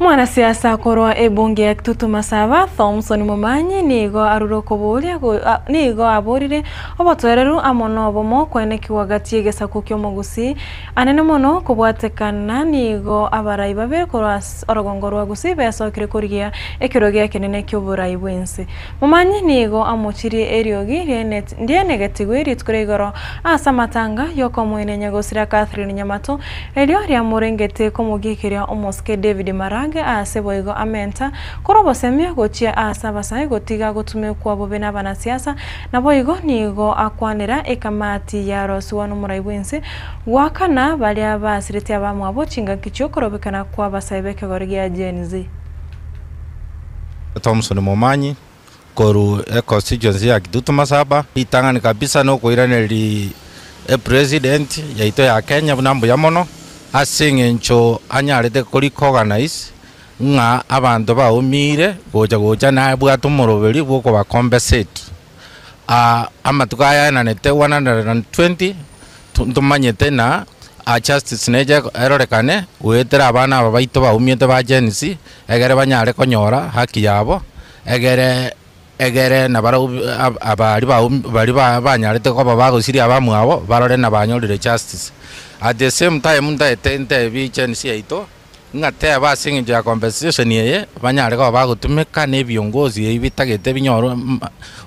Mwanasiasa korwa ebunge ya Kitutu Masaba, Thomson Momanyi nigo arure okoboria nigo aborire obotoereru amo nobomo koenekigwa gati y'egesaku ki'omogusii anene mono kobwatekana nigo abarai babere korwa ase orogongo rwa Gusii besokire korigia ekerogo ekenene ki'oborai bw'ense. Momanyi nigo amochirie eriogi rianegetigwe rituko ria igoro ase amatanga y'okomoenia gosira Catherine Nyamato, erio riamorengete komogiikeria omosike David Maraga aase boigo amenta korwa obosemia gochia aase abasae gotiga gotumekwa bobe nabanasiasa, naboigo nigo akwanera ekamati yarosiwa nomorai bw'ense goakana baria basiretie abamwabo chingaki chiokorobekana kw'abasae b'ekegori gia Gen Z. Thomson Momanyi, korwa econstituency ya Kitutu Masaba, ritang'ani kabisa nokoiraneria epresident yaito ya Kenya buna mbuya mono, ase eng'encho anyarete ko recognize ng'a abanto baumire gocha gocha nabwate omoroberi bwa okoba compensate. Amatuko aya aenanete 120 ntomanyete na justice neche erorekane goetera abana aba baito baumiete ba Gen Z, egere banyare konyora haki yabo, egere egere nabarobwo abaria baum baria ba banyarete koba bagosiria abamwabo barore na banyorire justice. At the same time ntaete ntebi Gen Z yaito, ng'a teba ase eng'encho ya compensation eye, banyare koba bagotumeka na ebiongozi ebi bitagete binyorwe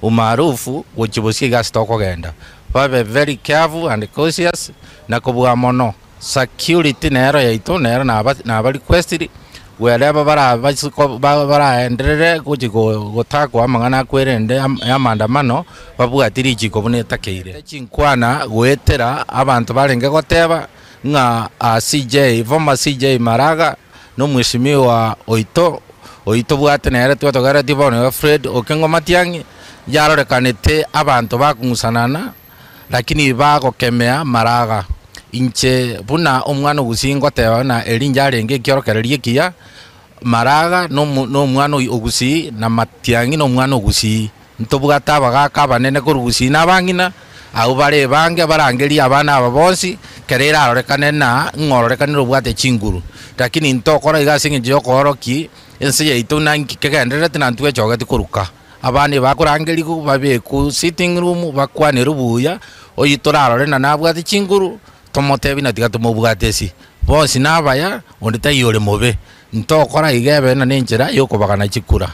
umaarufu gochia bosio iga ase tokogenda. Babe very careful and cautious, na kobua mono, security nero yaito nero naba naba requestiri, wherever barabase ko ba baraenderere gochi go gotakwa amang'ana akwerende ya maandamano, babwati richiko buna etakeire. Chinkwana goetera abanto barenge goteba. Ng'a CJ, former CJ Maraga, na omweshimiwa oito, oyio tobwate nere twetogeretie bono iga Fred Okengo Matiang'i, yarorekanete abanto bakong'usanana, lakini bagokemea Maraga. Inche buna omwana o Gusii ngoteba buna eri inche arenge ekiorokererio ekiya, Maraga na omo na omwana o Gusii, na Matiang'i na omwana o Gusii. Ntobwate abagaaka abanene korwa Gusii na abang'ina, abwo bare ebange barangerie abana aba bonsi, kera erarorekane na ng'a ororekanire obwate chinguru. Lakini ntokora iga ase engencho y'okoorokia ense yaito buna nki kegendererete na ntwechogeti koruka. Abana ebakorangerigwa babekwe sitting room bakwanerwe buya, oyio torarore na nabwate chinguru, tomotebie na tiga tomobwate ase. Bonsi nabaya, onde taiyo ore mobe. Ntokora iga ebe na nenchera y'okobagana chikura.